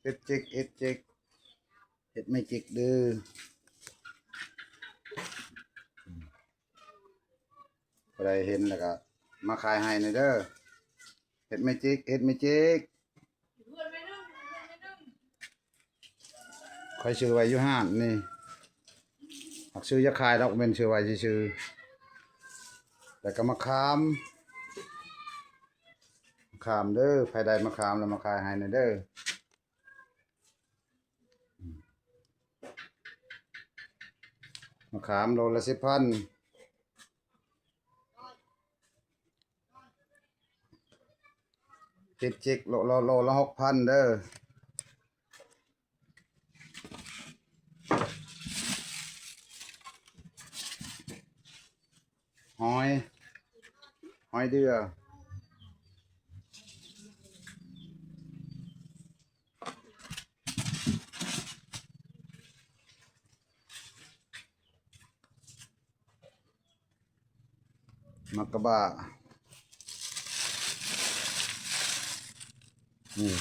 ເຮັດຈິກ ເຮັດຈິກ ເຮັດແມຈິກເດີ້. ຜູ້ໃດເຫັນແລ້ວກໍມາຂາຍໃຫ້ແດ່ເດີ້. ເຮັດແມຈິກ ເຮັດແມຈິກ. ຂ້ອຍຊື້ໄວ້ຢູ່ຮ້ານນີ້ ຫາກຊື້ຢາກຂາຍດອກ ແມ່ນຊື້ໄວ້ຊື່ໆ. ແລ້ວກໍມະຂາມ ມະຂາມເດີ້. ໃຜໄດ້ມະຂາມແລ້ວມາຂາຍໃຫ້ແດ່ເດີ້. ມະຂາມໂລລະສິບພັນ. ເຮັດຈິກໂລ ໂລ ໂລລະຫົກພັນເດີ້. ຫອຍ ຫອຍເດື່ອ. ໝາກກະບາ ນີ້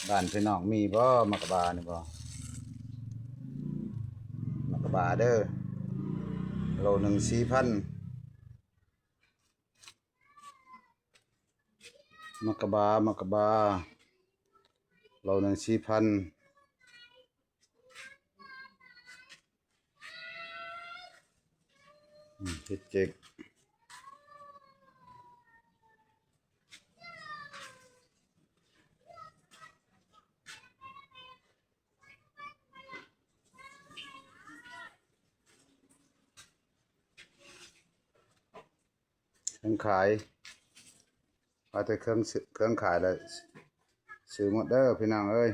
ບ້ານພີ່ນ້ອງມີບໍ່ໝາກກະບານີ້ບໍ່? ໝາກກະບາເດີ້ ໂລໜຶ່ງສີ່ພັນ. ໝາກກະບາ ໝາກກະບາ ໂລໜຶ່ງສີ່ພັນ. ອືມ ເຮັດຈິກ. ເຄື່ອງຂາຍ ວ່າແຕ່ເຄື່ອງ ເຄື່ອງຂາຍລະຊື້ໝົດເດີ້ພີ່ນ້ອງເອີຍ.